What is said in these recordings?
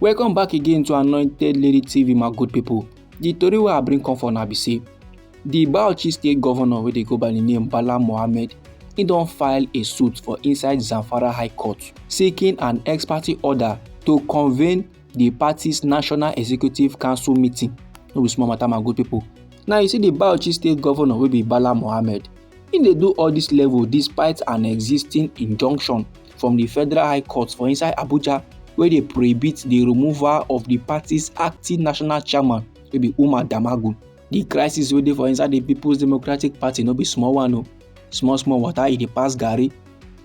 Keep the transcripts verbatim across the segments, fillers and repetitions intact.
Welcome back again to Anointed Lady T V, my good people. The tori wey I bring come for una be say the Bauchi State Governor wey dey go by the name Bala Mohammed, he don file a suit for inside Zamfara High Court seeking an ex parte order to convene the party's National Executive Council meeting. No be small matter, my good people. Now you see the Bauchi State Governor wey be Bala Mohammed, he dey do all this level despite an existing injunction from the Federal High Court for inside Abuja wey dey prohibit the removal of the party's acting national chairman wey be Umar Damagun. The crisis wey dey for inside the People's Democratic Party no be small one o. Small small water e dey pass garri.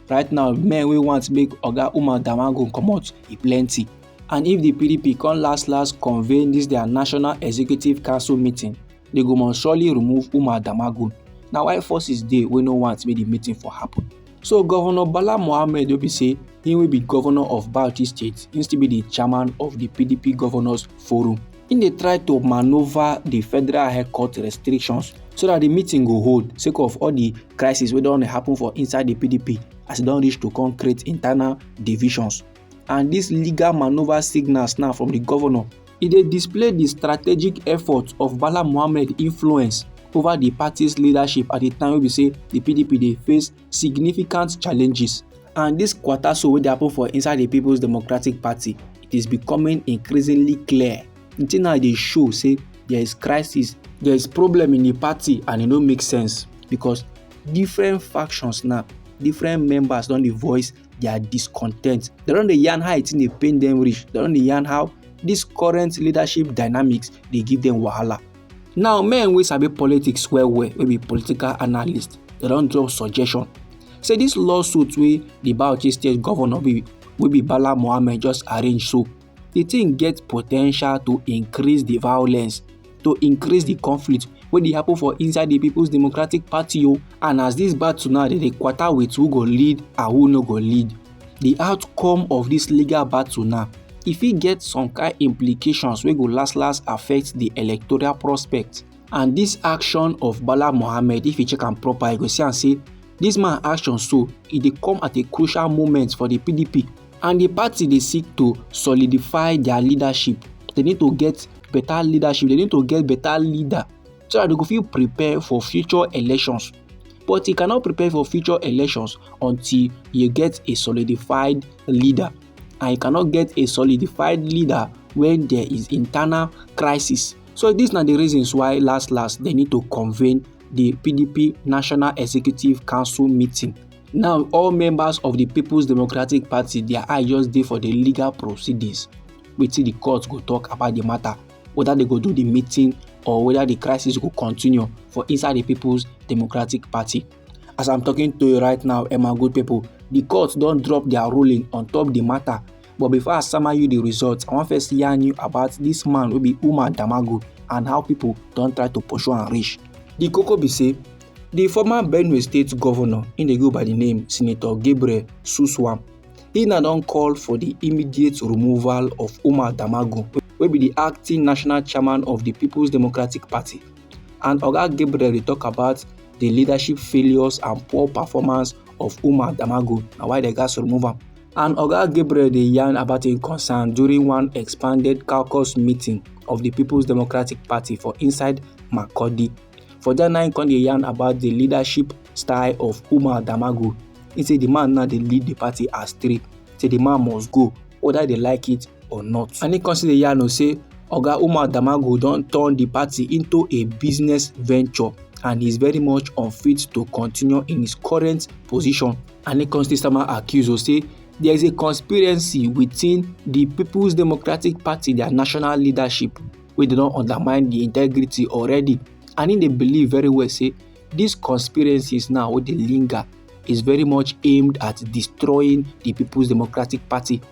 Right now, men wey want make Oga Umar Damagun comot e plenty. And if the P D P come last last convene this their National Executive Council meeting, they go must surely remove Umar Damagun. Na why forces dey wey no want make the meeting for happen. So Governor Bala Mohammed wey be say he wey be governor of Bauchi State, he still be the chairman of the P D P Governors Forum. He dey try to maneuver the Federal High Court restrictions so that the meeting go hold sake of all the crisis wey don dey happen for inside the P D P as e don reach to come create internal divisions. And these legal maneuver signals now from the governor, e dey display the strategic effort of Bala Mohammed influence over the party's leadership at the time wey be say the P D P dey face significant challenges. And this kwataso wey dey happen for inside the People's Democratic Party, it is becoming increasingly clear. The thing now dey show say there is crisis, there is problem in the party, and e no make sense because different factions now, different members don dey voice their discontent. They don dey yarn how e thing dey pain them reach. They don dey yarn how this current leadership dynamics dey give them wahala. Now, men wey sabi politics well well, wey be political analyst, they don drop suggestion say this lawsuit wey the Bauchi State Governor be, wey be Bala Mohammed just arrange so, the thing get potential to increase the violence, to increase the conflict wey dey happen for inside the People's Democratic Party o. And as this battle now dey dey kwata with who go lead and who no go lead, the outcome of this legal battle now, e fit get some kind implications wey go last last affect the electoral prospect. And this action of Bala Mohammed, if you check am proper, you go see am say this man action so, e dey come at a crucial moment for the P D P. And the party dey seek to solidify their leadership. They need to get better leadership. They need to get better leader so that they go fit prepare for future elections. But you cannot prepare for future elections until you get a solidified leader. And you cannot get a solidified leader when there is internal crisis. So these na the reasons why last last they need to convene the P D P National Executive Council meeting. Now all members of the People's Democratic Party, their eye just dey for the legal proceedings. Wetin the court go talk about the matter, whether they go do the meeting or whether the crisis go continue for inside the People's Democratic Party. As I'm talking to you right now, eh, my good people, the court don drop their ruling on top the matter. But before I summon you the results, I wan first yarn you about this man wey be Umar Damagu and how people don try to pursue am reach. The koko be say, the former Benue State governor, im dey go by the name Senator Gabriel Suswam, he na don call for the immediate removal of Umar Damagu, wey be the acting national chairman of the People's Democratic Party. And Oga Gabriel dey talk about the leadership failures and poor performance of Umar Damagu, na why they gats remove am. And Oga Gabriel dey yarn about im concern during one expanded caucus meeting of the People's Democratic Party for inside Makurdi. For there na im come dey yarn about the leadership style of Umar Damagu. He say the man now dey lead the party astray. Say the man must go, whether they like it or not. And he come still dey yarn o say Oga Umar Damagu don turn the party into a business venture and he is very much unfit to continue in his current position. And he come still sama accuse o say there is a conspiracy within the People's Democratic Party, their national leadership, wey they don undermine the integrity already. And he dey believe very well say these conspiracies now wey dey linger is very much aimed at destroying the People's Democratic Party.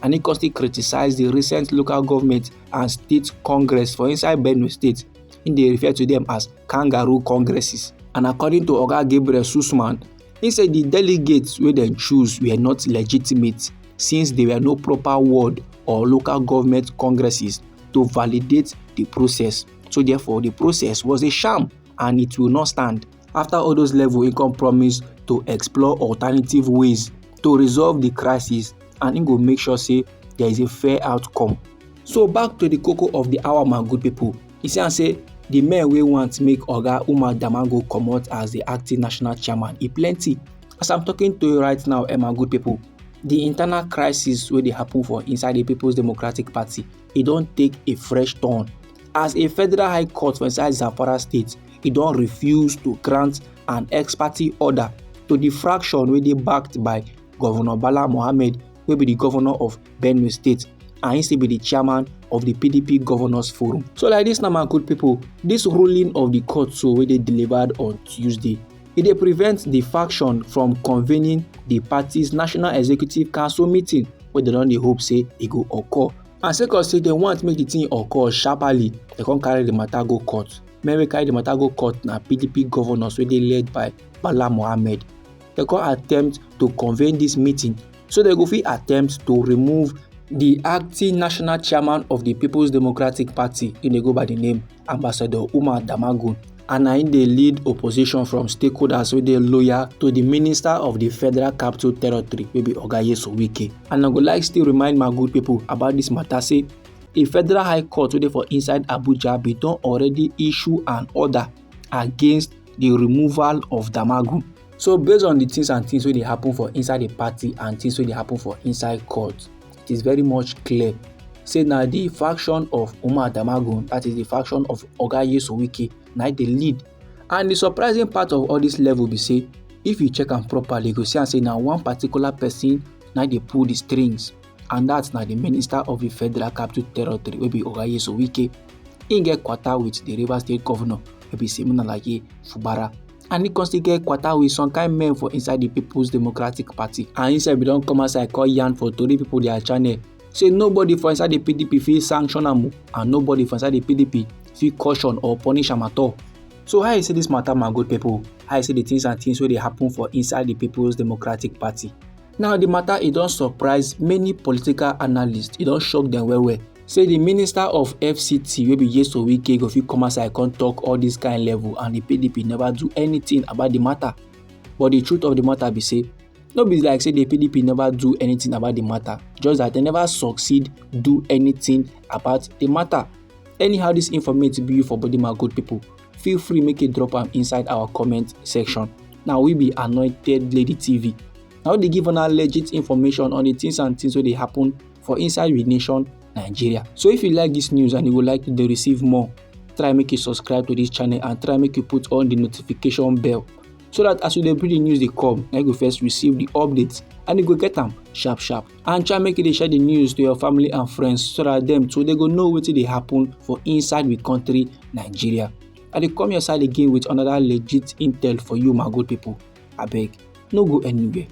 And he come still criticize the recent local government and state congress for inside Benue State. He dey refer to them as kangaroo congresses. And according to Oga Gabriel Susman, he say the delegates wey dem choose were not legitimate since there were no proper ward or local government congresses to validate the process. So therefore, the process was a sham and it will not stand. After all those level, he come promise to explore alternative ways to resolve the crisis and he go make sure say there is a fair outcome. So back to the koko of the hour, my good people. You see, I say the men wey want make Oga Umar Damago comot as the acting national chairman, e plenty. As I'm talking to you right now, eh, my good people, the internal crisis wey dey happen for inside the People's Democratic Party, e don take a fresh turn. As a federal high court for inside Zamfara State, e don refuse to grant an ex parte order to the fraction wey dey backed by Governor Bala Mohammed, wey be the governor of Benue State, and he still be the chairman of the P D P Governors Forum. So like this now, my good people, this ruling of the court so wey dey delivered on Tuesday, e dey prevent the faction from convening the party's National Executive Council meeting wey dem don dey hope say e go occur. And sake of say dem want make the thing occur sharply, dem come carry the matter go court. Men wey carry the matter go court na P D P governors wey dey led by Bala Mohammed. Dem come attempt to convene this meeting so dem go fit attempt to remove the acting national chairman of the People's Democratic Party, wey dey go by the name Ambassador Umar Damagun, and na im dey lead opposition from stakeholders wey dey loyal to the minister of the Federal Capital Territory, wey be Oga Nyesom Wike. And I go like still remind my good people about this matter, say a federal high court wey dey for inside Abuja bin don already issue an order against the removal of Damagun. So based on the things and things wey dey happen for inside the party and things wey dey happen for inside court, it is very much clear say na the faction of Umar Damagun, that is the faction of Oga Nyesom Wike, na im dey lead. And the surprising part of all this level be say, if you check am properly, you go see am say na one particular person na dey pull the strings, and that's na the minister of the Federal Capital Territory, wey be Oga Nyesom Wike. He get kwata with the Rivers State governor, wey be Siminalayi Fubara. And he come still get kwata with some kind men for inside the People's Democratic Party. And he sef bin don come outside come yarn for tori people their channel say nobody for inside the P D P fit sanction am o, and nobody for inside the P D P fit caution or punish am at all. So how you see this matter, my good people? How you see the things and things wey dey happen for inside the People's Democratic Party? Now the matter, e don surprise many political analysts, e don shock them well well. Say the minister of F C T, wey be Nyesom Wike, go fit come outside come talk all this kind level, and the P D P never do anything about the matter. But the truth of the matter be say, no be like say the P D P never do anything about the matter, just that they never succeed do anything about the matter. Anyhow this informate be you for body, my good people, feel free make you drop am inside our comment section. Now we be Anointed Lady T V. Now they give una legit information on the things and things wey dey happen for inside the nation Nigeria. So if you like this news and you would like to dey receive more, try make you subscribe to this channel and try make you put on the notification bell, so that as we dey bring the news dey come, na you go first receive the updates and you go get am sharp sharp. And try make you dey share the news to your family and friends so that them too, they go know wetin dey happen for inside the country, Nigeria. I dey come your side again with another legit intel for you, my good people. Abeg, no go anywhere.